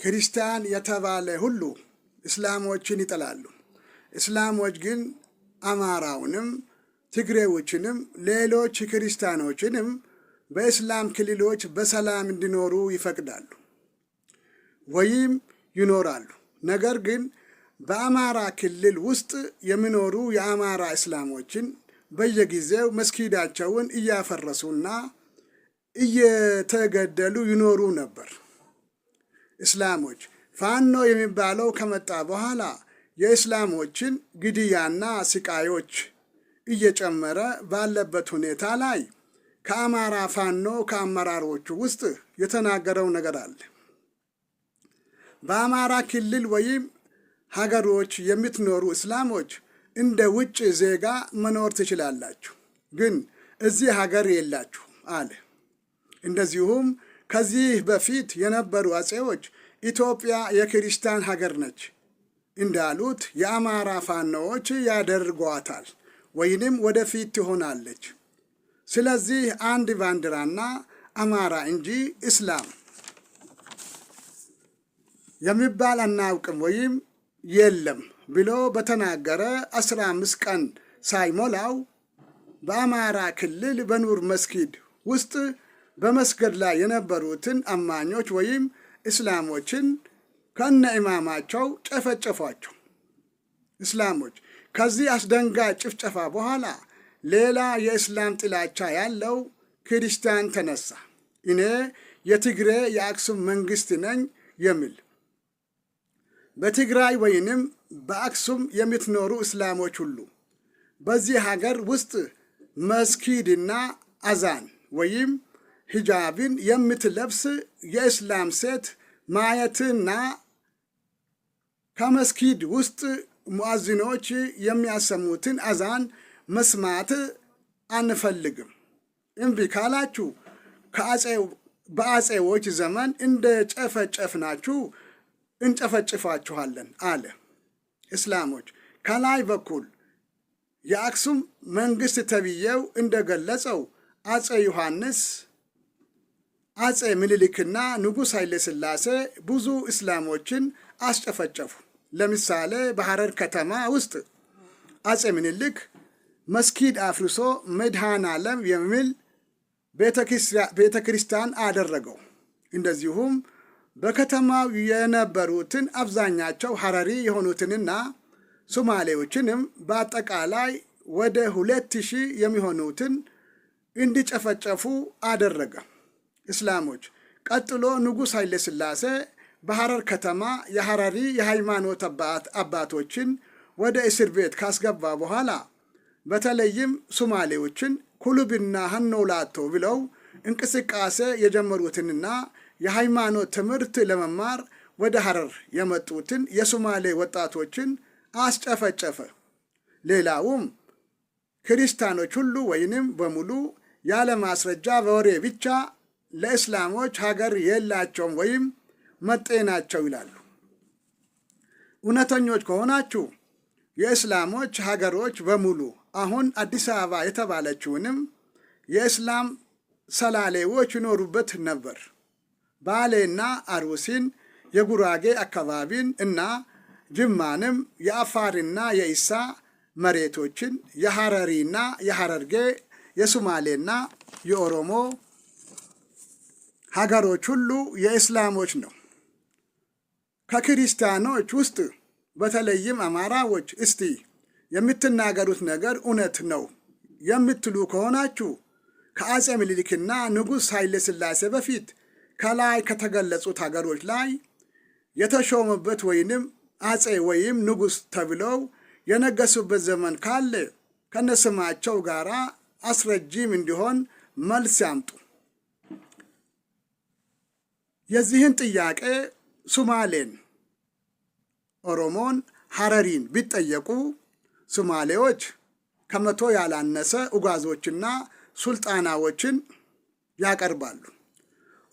ክርስቲያን የተባለ ሁሉ እስላሞችን ይጠላሉ። እስላሞች ግን አማራውንም ትግሬዎችንም ሌሎች ክርስቲያኖችንም በእስላም ክልሎች በሰላም እንዲኖሩ ይፈቅዳሉ ወይም ይኖራሉ። ነገር ግን በአማራ ክልል ውስጥ የሚኖሩ የአማራ እስላሞችን በየጊዜው መስጊዳቸውን እያፈረሱና እየተገደሉ ይኖሩ ነበር። እስላሞች ፋኖ የሚባለው ከመጣ በኋላ የእስላሞችን ግድያና ስቃዮች እየጨመረ ባለበት ሁኔታ ላይ ከአማራ ፋኖ ከአመራሮቹ ውስጥ የተናገረው ነገር አለ። በአማራ ክልል ወይም ሀገሮች የምትኖሩ እስላሞች እንደ ውጭ ዜጋ መኖር ትችላላችሁ፣ ግን እዚህ ሀገር የላችሁም አለ። እንደዚሁም ከዚህ በፊት የነበሩ አጼዎች ኢትዮጵያ የክርስቲያን ሀገር ነች እንዳሉት የአማራ ፋኖዎች ያደርጓታል ወይንም ወደፊት ትሆናለች። ስለዚህ አንድ ባንዲራና አማራ እንጂ እስላም የሚባል አናውቅም ወይም የለም ብሎ በተናገረ 15 ቀን ሳይሞላው በአማራ ክልል በኑር መስጊድ ውስጥ በመስገድ ላይ የነበሩትን አማኞች ወይም እስላሞችን ከነ ኢማማቸው ጨፈጨፏቸው። እስላሞች ከዚህ አስደንጋጭ ጭፍጨፋ በኋላ ሌላ የእስላም ጥላቻ ያለው ክርስቲያን ተነሳ። እኔ የትግሬ የአክሱም መንግስት ነኝ የሚል። በትግራይ ወይንም በአክሱም የምትኖሩ እስላሞች ሁሉ በዚህ ሀገር ውስጥ መስጊድና አዛን ወይም ሂጃብን የምትለብስ የእስላም ሴት ማየትና ከመስጊድ ውስጥ ሙአዚኖች የሚያሰሙትን አዛን መስማት አንፈልግም። እምቢ ካላችሁ በአጼዎች ዘመን እንደ ጨፈጨፍናችሁ እንጨፈጭፋችኋለን አለ። እስላሞች ከላይ በኩል የአክሱም መንግስት ተብዬው እንደገለጸው አጼ ዮሐንስ፣ አጼ ምኒልክና ንጉሥ ኃይለ ሥላሴ ብዙ እስላሞችን አስጨፈጨፉ። ለምሳሌ በሐረር ከተማ ውስጥ አጼ ምኒልክ መስጊድ አፍርሶ መድኃኔ ዓለም የሚል ቤተ ክርስቲያን አደረገው። እንደዚሁም በከተማው የነበሩትን አብዛኛቸው ሐረሪ የሆኑትንና ሶማሌዎችንም በአጠቃላይ ወደ 2000 የሚሆኑትን እንዲጨፈጨፉ አደረገ። እስላሞች ቀጥሎ ንጉሥ ኃይለ ሥላሴ በሐረር ከተማ የሐረሪ የሃይማኖት አባቶችን ወደ እስር ቤት ካስገባ በኋላ በተለይም ሶማሌዎችን ኩሉብና ሀኖላቶ ብለው እንቅስቃሴ የጀመሩትንና የሃይማኖት ትምህርት ለመማር ወደ ሐረር የመጡትን የሶማሌ ወጣቶችን አስጨፈጨፈ። ሌላውም ክርስቲያኖች ሁሉ ወይንም በሙሉ ያለ ማስረጃ በወሬ ብቻ ለእስላሞች ሀገር የላቸውም ወይም መጤ ናቸው ይላሉ። እውነተኞች ከሆናችሁ የእስላሞች ሀገሮች በሙሉ አሁን አዲስ አበባ የተባለችውንም የእስላም ሰላሌዎች ይኖሩበት ነበር። ባሌና አሩሲን፣ የጉራጌ አካባቢን እና ጅማንም፣ የአፋርና የኢሳ መሬቶችን፣ የሐረሪና የሐረርጌ፣ የሱማሌና የኦሮሞ ሀገሮች ሁሉ የእስላሞች ነው። ከክርስቲያኖች ውስጥ በተለይም አማራዎች እስቲ የምትናገሩት ነገር እውነት ነው የምትሉ ከሆናችሁ ከአጼ ምኒልክና ንጉሥ ኃይለ ሥላሴ በፊት ከላይ ከተገለጹት ሀገሮች ላይ የተሾሙበት ወይንም አጼ ወይም ንጉሥ ተብለው የነገሱበት ዘመን ካለ ከነስማቸው ጋር አስረጂም እንዲሆን መልስ ያምጡ። የዚህን ጥያቄ ሱማሌን፣ ኦሮሞን፣ ሐረሪን ቢጠየቁ ሱማሌዎች ከ100 ያላነሰ ኡጋዞችና ሱልጣናዎችን ያቀርባሉ።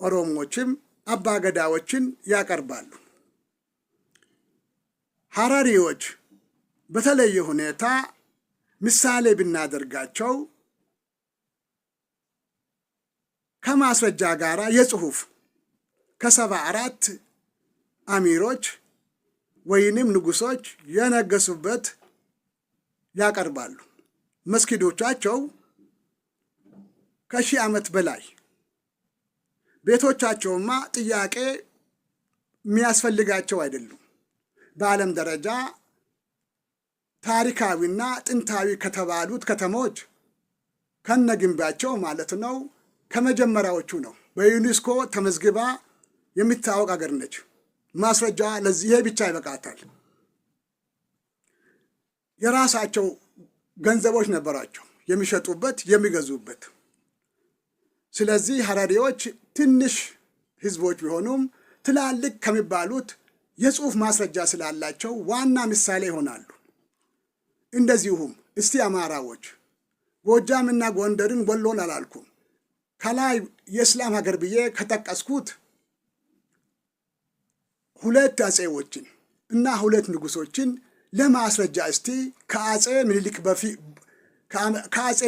ኦሮሞዎችም አባገዳዎችን ያቀርባሉ። ሐረሪዎች በተለየ ሁኔታ ምሳሌ ብናደርጋቸው ከማስረጃ ጋር የጽሁፍ ከ74 አሚሮች ወይንም ንጉሶች የነገሱበት ያቀርባሉ። መስጊዶቻቸው ከ1000 ዓመት በላይ፣ ቤቶቻቸውማ ጥያቄ የሚያስፈልጋቸው አይደሉም። በዓለም ደረጃ ታሪካዊና ጥንታዊ ከተባሉት ከተሞች ከነግንባቸው ማለት ነው ከመጀመሪያዎቹ ነው። በዩኔስኮ ተመዝግባ የሚታወቅ አገር ነች። ማስረጃ ለዚህ ብቻ ይበቃታል። የራሳቸው ገንዘቦች ነበራቸው የሚሸጡበት፣ የሚገዙበት። ስለዚህ ሀረሪዎች ትንሽ ህዝቦች ቢሆኑም ትላልቅ ከሚባሉት የጽሑፍ ማስረጃ ስላላቸው ዋና ምሳሌ ይሆናሉ። እንደዚሁም እስቲ አማራዎች ጎጃምና ጎንደርን ወሎን አላልኩም። ከላይ የእስላም ሀገር ብዬ ከጠቀስኩት ሁለት አፄዎችን እና ሁለት ንጉሶችን ለማስረጃ እስቲ ከአፄ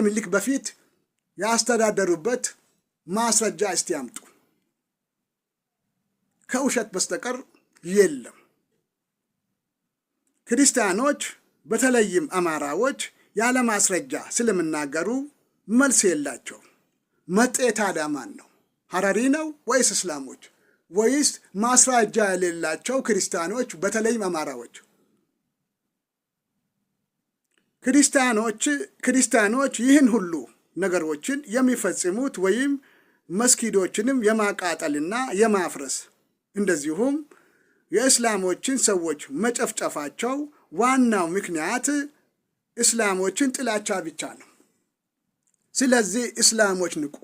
ምኒልክ በፊት ያስተዳደሩበት ማስረጃ እስቲ ያምጡ። ከውሸት በስተቀር የለም። ክርስቲያኖች በተለይም አማራዎች ያለ ማስረጃ ስለሚናገሩ መልስ የላቸው። መጤ ታዲያ ማን ነው? ሀረሪ ነው ወይስ እስላሞች ወይስ ማስረጃ የሌላቸው ክርስቲያኖች በተለይም አማራዎች? ክርስቲያኖች ይህን ሁሉ ነገሮችን የሚፈጽሙት ወይም መስጊዶችንም የማቃጠልና የማፍረስ እንደዚሁም የእስላሞችን ሰዎች መጨፍጨፋቸው ዋናው ምክንያት እስላሞችን ጥላቻ ብቻ ነው። ስለዚህ እስላሞች ንቁ።